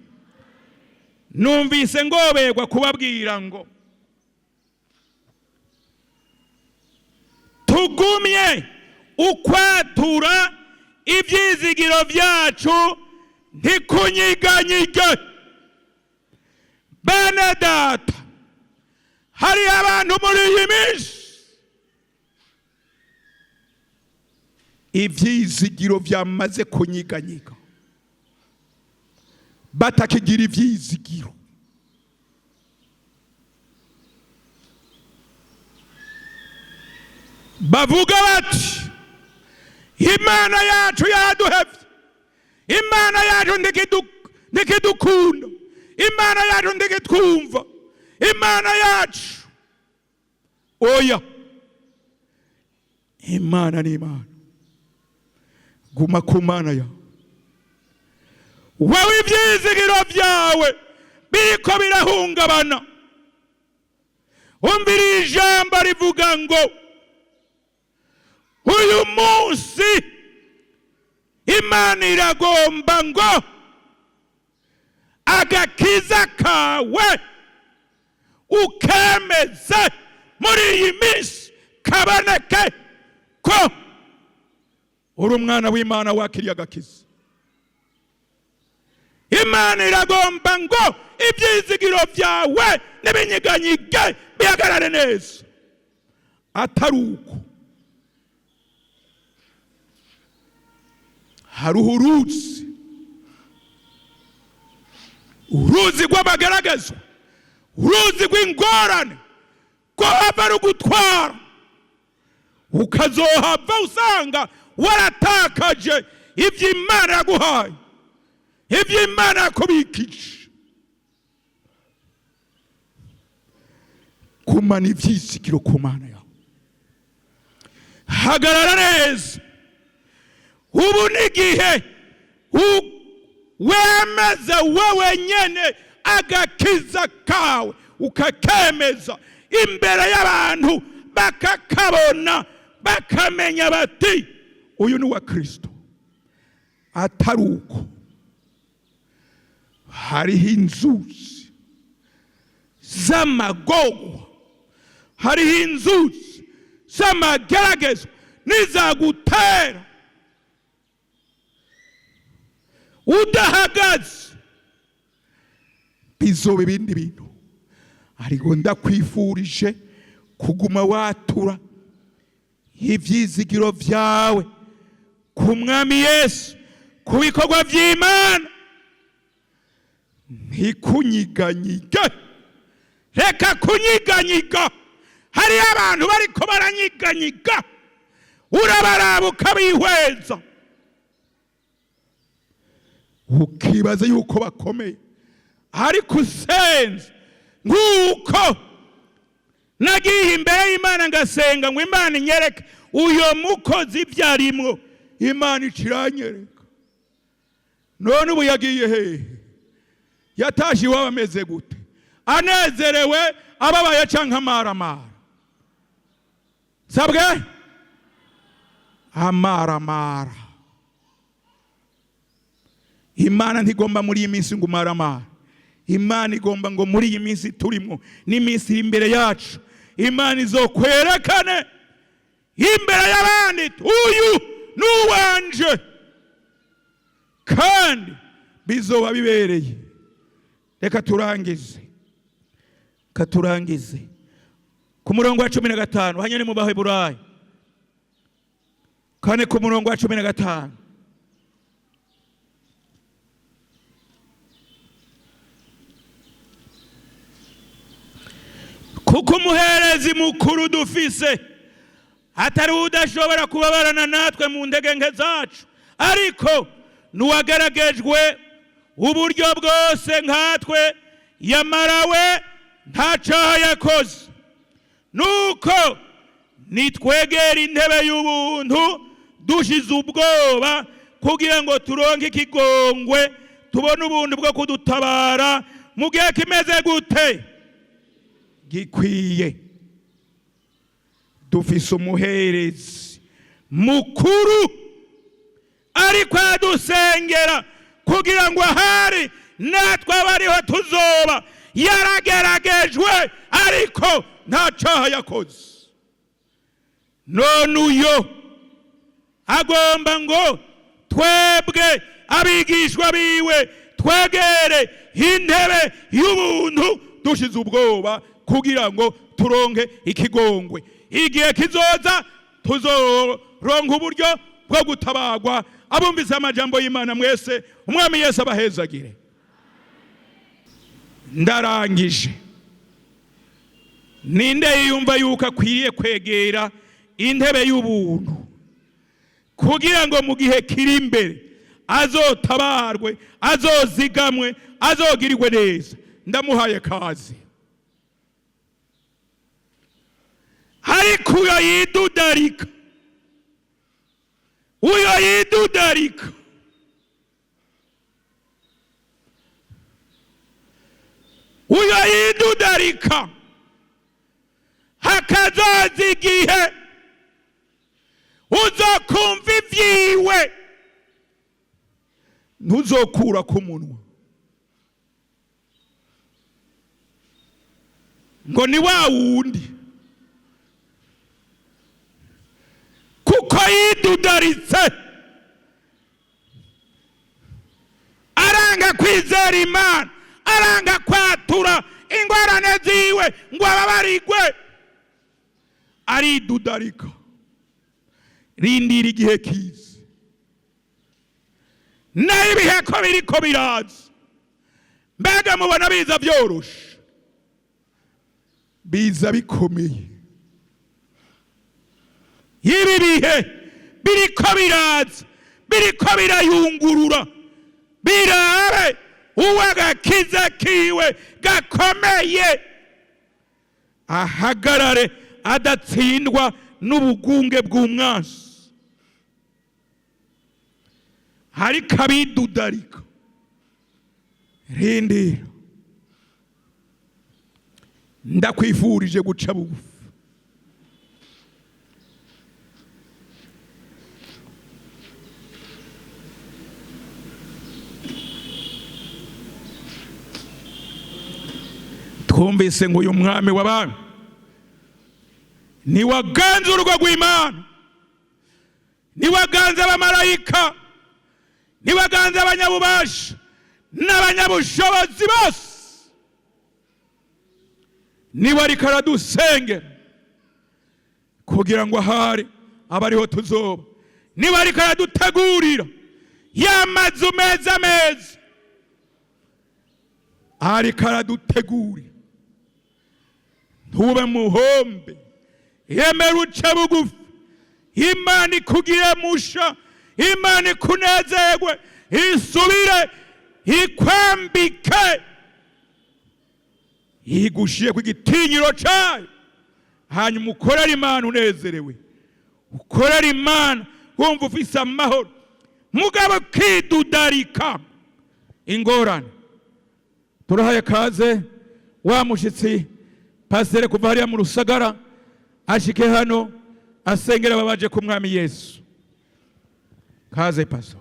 Numvise ngoberwa kubabwira ngo tugumye ukwatura ibyizigiro byacu, ntikunyiganyige. Bene data, hari abantu muri iyi minsi ibyizigiro byamaze kunyiganyiga, batakigira ibyizigiro. Bavuga bati: "Imana yacu yaduhevye, Imana yacu ntikidukunda, Imana yacu ntikitwumva, Imana yacu." Oya, Imana ni Imana. Guma ku Mana yawe. Wowe ibyizigiro byawe biriko birahungabana, umvira ijambo rivuga ngo uyu munsi Imana iragomba ngo agakiza kawe ukemeze muri iyi minsi, kaboneke ko uri umwana w'Imana wakiriye agakiza. Imana iragomba ngo ibyizigiro byawe n'ibinyiganyige bihagarare neza. Atari uko, hariho uruzi, uruzi rw'amagaragazo, uruzi rw'ingorane, ko hava rugutwara, ukazohava usanga waratakaje ibyo Imana yaguhaye, ibyo Imana yakubikije. Kumana ibyizigiro ku Mana yawe, hagarara neza. Ubu ni igihe wemeza wowe nyene agakiza kawe, ukakemeza imbere y'abantu, bakakabona, bakamenya bati: "Uyu ni uwa Kristo." Atari uko, hariho inzuzi z'amagorwa, hariho inzuzi z'amageragezo nizagutera udahagaze, bizoba ibindi bintu. Ariko ndakwifurije kuguma watura ibyizigiro byawe ku Mwami Yesu, ku bikorwa by'Imana, ntikunyiganyige. Reka kunyiganyiga. Hariyo abantu bariko baranyiganyiga, urabaraba ukabihweza, ukibaza yuko bakomeye, ariko usenze nk'uko nagiye imbere y'Imana ngasenga ngo Imana inyereke uyo mukozi ibyo arimwo, Imana iciranyereka. None ubu yagiye hehe? Yatashe iwabo ameze gute? Anezerewe, ababaye canke amaramara? Sabwe amaramara. Imana ntigomba muri iyi minsi ngo umaramara. Imana igomba ngo muri iyi minsi turimo n'iminsi iri imbere yacu, Imana izokwerekane imbere y'abandi: "Uyu ni uwanje," kandi bizoba bibereye. Reka turangize, reka turangize ku murongo wa 15. Hanyuma mu Baheburayo 4 ku murongo wa 15. Kuko umuherezi mukuru dufise atari udashobora kubabarana natwe mu ntege nke zacu, ariko n'uwagaragajwe uburyo bwose nkatwe, yamara we nta caha yakoze. Nuko Nitwegera intebe y'ubuntu dushize ubwoba, kugira ngo turonke ikigongwe, tubone ubuntu bwo kudutabara mu gihe kimeze gute? Gikwiye. Dufise umuherezi mukuru ariko aradusengera, kugira ngo ahari natwe abariho tuzoba. Yarageragejwe, ariko nta caha yakoze. None uyo agomba ngo twebwe abigishwa biwe twegere intebe y'ubuntu dushize ubwoba, kugira ngo turonke ikigongwe. Igihe kizoza tuzoronka uburyo bwo gutabagwa. Abumvise amajambo y'Imana mwese, Umwami Yesu abahezagire. Ndarangije. Ninde yiyumva yuko akwiriye kwegera intebe y'ubuntu kugira ngo mu gihe kiri imbere azotabarwe, azozigamwe, azogirirwe neza? Ndamuhaye kazi. Ariko uyo yidudarika, uyo yidudarika, uyo yidudarika, hakazoza igihe uzokumva ivyiwe, ntuzokura ku munwa ngo ni wa wundi, kuko yidudaritse, aranga kwizera Imana, aranga kwatura ingorane ziwe ngo ababarigwe, aridudarika. Rindira igihe kiza, naho ibihe ko biriko biraza. Mbega mubona biza vyoroshe? Biza bikomeye. Ibi bihe biriko biraza, biriko birayungurura, birabe uw'agakiza kiwe gakomeye ahagarare adatsindwa n'ubugunge bw'umwansi. Ariko abidudarika, rindira. Ndakwifurije guca bugufi. Twumvise ngo uyu mwami w'abami niwaganze urugo rw'Imana, niwaganze abamarayika, niwaganze abanyabubasha n'abanyabushobozi bose, niwe ariko aradusengera kugira ngo ahari abariho tuzoba, niwe ariko aradutegurira ya mazu meza meza, ariko aradutegurira. Ntube muhombe, yemera uce bugufi, Imana ikugire musha, Imana ikunezerwe, isubire ikwambike, igushiye ku gitinyiro cayo, hanyuma ukorere Imana unezerewe, ukorere Imana wumva ufise amahoro. Mugabo kidudarika, ingorane. Turahaye kaze wa mushitsi pasiteri kuva hariya mu Rusagara, ashike hano asengera ababaje ku Mwami Yesu. Kaze, pastor.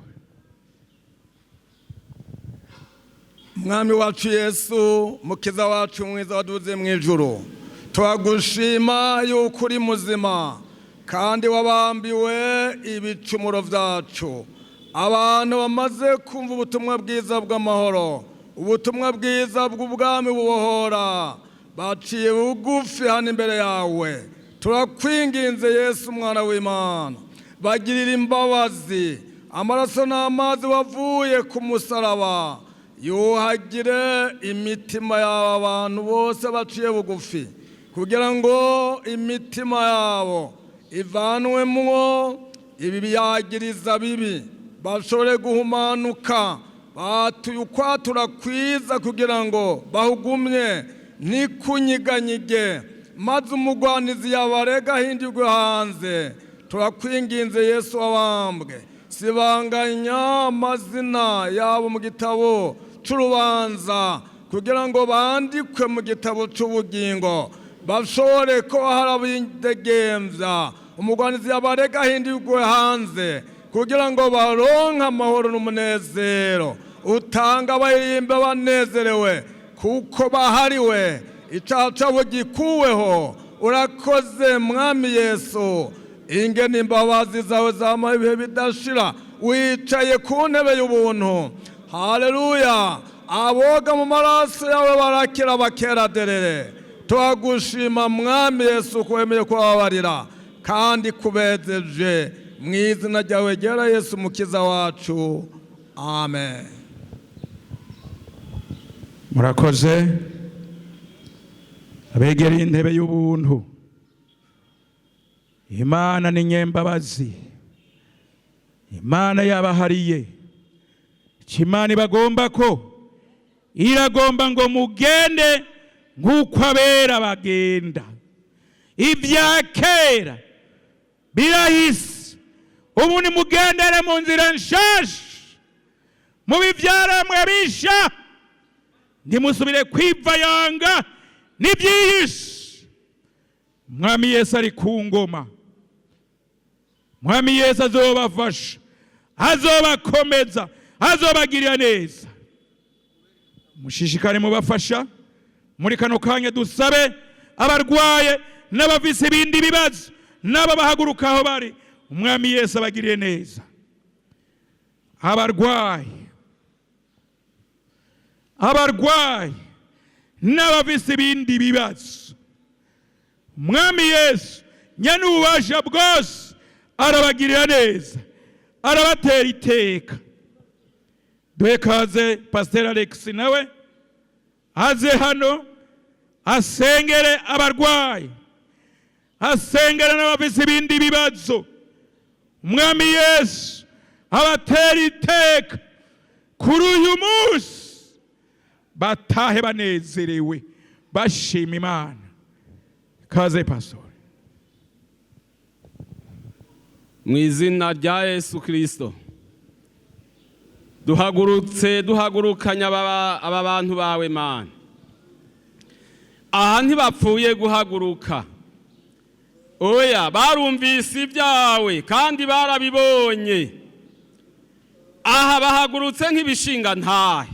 Mwami wacu Yesu, Mukiza wacu mwiza waduze mu ijuru, turagushima yuko uri muzima kandi wabambiwe ibicumuro vyacu. Abantu bamaze kumva ubutumwa bwiza bw'amahoro, ubutumwa bwiza bw'ubwami bubohora, baciye bugufi hano imbere yawe. Turakwinginze Yesu umwana w'Imana, bagirira imbabazi. Amaraso n'amazi wavuye ku musaraba yuhagire imitima y'aba bantu bose baciye bugufi, kugira ngo imitima yabo ivanwemwo ibiyagiriza bibi, bashobore guhumanuka batuye ukwatura kwiza, kugira ngo bahugumye ntikunyiganyige. Maze umugwanizi yabarega ahindirwe hanze. Turakwinginze Yesu wabambwe, sibanganya amazina yabo mu gitabo c'urubanza, kugira ngo bandikwe mu gitabo c'ubugingo, bashobore ko hari abidegemvya. Umugwanizi yabarega ahindirwe hanze, kugira ngo baronke amahoro n'umunezero utanga, baririmbe banezerewe kuko bahariwe icyaha cyabo gikuweho. Urakoze Mwami Yesu, ingene imbabazi zawe zamaho ibihe bidashira, wicaye ku ntebe y'ubuntu. Haleluya! Aboga mu maraso yawe barakira bakera derere. Turagushima Mwami Yesu ko wemeye kubabarira kandi kubezeje, mu izina ryawe ryera Yesu Mukiza wacu, amen. Murakoze abegereye intebe y'ubuntu. Imana ni nyembabazi, Imana yabahariye. Icyo Imana ibagomba ko iragomba ngo mugende nk'uko abera bagenda. Ibya kera birahise, ubu nimugendere mu nzira nshasha, mubibyaremwe bisha, ntimusubire kwivayanga n'ibyihishe. Mwami Yesu ari ku ngoma, Mwami Yesu azobafasha, azobakomeza, azobagirira neza. Mushishikare mubafasha. Muri kano kanya dusabe abarwaye n'abafise ibindi bibazo n'aba bahaguruka aho bari, Umwami Yesu abagiriye neza. Abarwaye n'abafise ibindi bibazo, Umwami Yesu nyene ububasha bwose arabagirira neza, arabatera iteka. Duhe kaze Pasiteri Alex, nawe aze hano asengere abarwayi, asengere n'abafise ibindi bibazo. Umwami Yesu abatera iteka kuri uyu munsi, batahe banezerewe bashima Imana. Kaze, pastor. Mu izina rya Yesu Kirisito, duhagurutse, duhagurukanya aba bantu bawe Mana. Aha ntibapfuye guhaguruka, oya, barumvise ibyawe kandi barabibonye. Aha bahagurutse nk'ibishinga ntahe,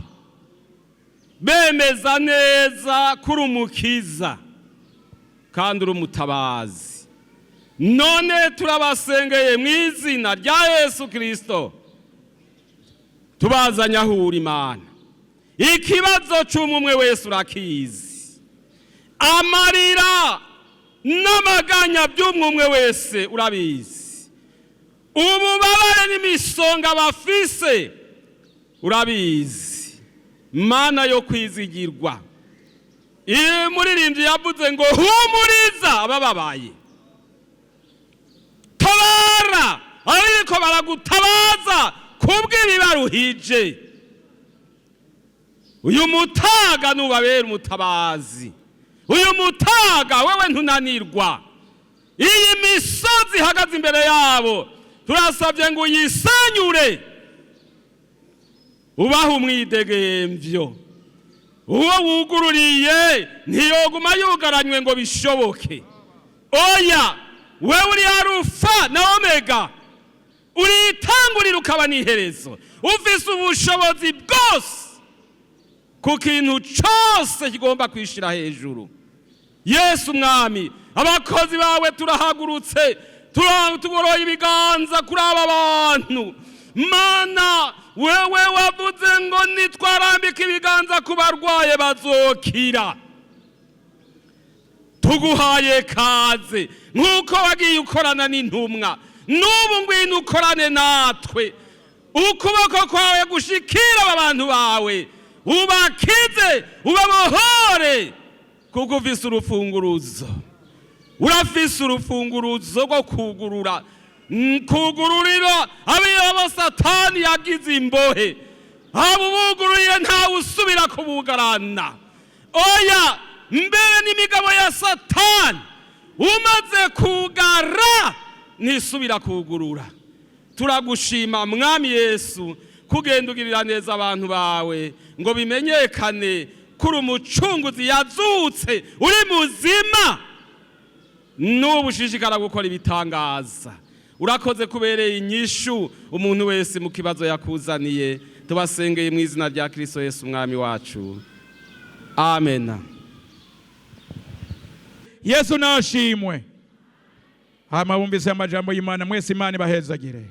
bemeza neza ko uri umukiza kandi uri umutabazi. None turabasengeye mu izina rya Yesu Kirisito, tubazanye aho uri Imana. Ikibazo cy'umwe wese urakizi, amarira n'amaganya by'umwe wese urabizi, ububabare n'imisonga bafise urabizi. Mana yo kwizigirwa, iyo muririmbyi yavuze ngo humuriza abababaye, tabara ariko baragutabaza kubw'ibibaruhije. Uyu mutaga nubabera umutabazi, uyu mutaga wewe ntunanirwa. Iyi misozi ihagaze imbere yabo, turasabye ngo uyisenyure, ubahe umwidegemvyo. Uwo wugururiye ntiyoguma yugaranywe ngo bishoboke. Oya, wewe uri Arufa na Omega, uritangurira ukaba n'iherezo, ufise ubushobozi bwose ku kintu cyose kigomba kwishira hejuru. Yesu Mwami, abakozi bawe turahagurutse, tugoroye ibiganza kuri aba bantu. Mana, wewe wavuze ngo nitwarambika ibiganza ku barwaye bazokira. Tuguhaye kaze, nk'uko wagiye ukorana n'intumwa, n'ubu ngwino ukorane natwe. Ukuboko kwawe gushikira aba bantu bawe, ubakize, ubabohore, kuko ufise urufunguruzo. Urafise urufunguruzo rwo kugurura, kugururira abo Satani yagize imbohe. Abo ubugururiye ntawe usubira kubugarana, oya. Mbere n'imigabo ya Satani umaze kugara ntisubira kugurura. Turagushima, Mwami Yesu, kugenda ugirira neza abantu bawe ngo bimenyekane kuri umucunguzi yazutse, uri muzima, n'ubu ushishikara gukora ibitangaza. Urakoze kubereye inyishu umuntu wese mu kibazo yakuzaniye. Tubasengeye mu izina rya Kirisito Yesu Umwami wacu, amen. Yesu nashimwe. Hama bumvise amajambo y'Imana mwese, Imana ibahezagire.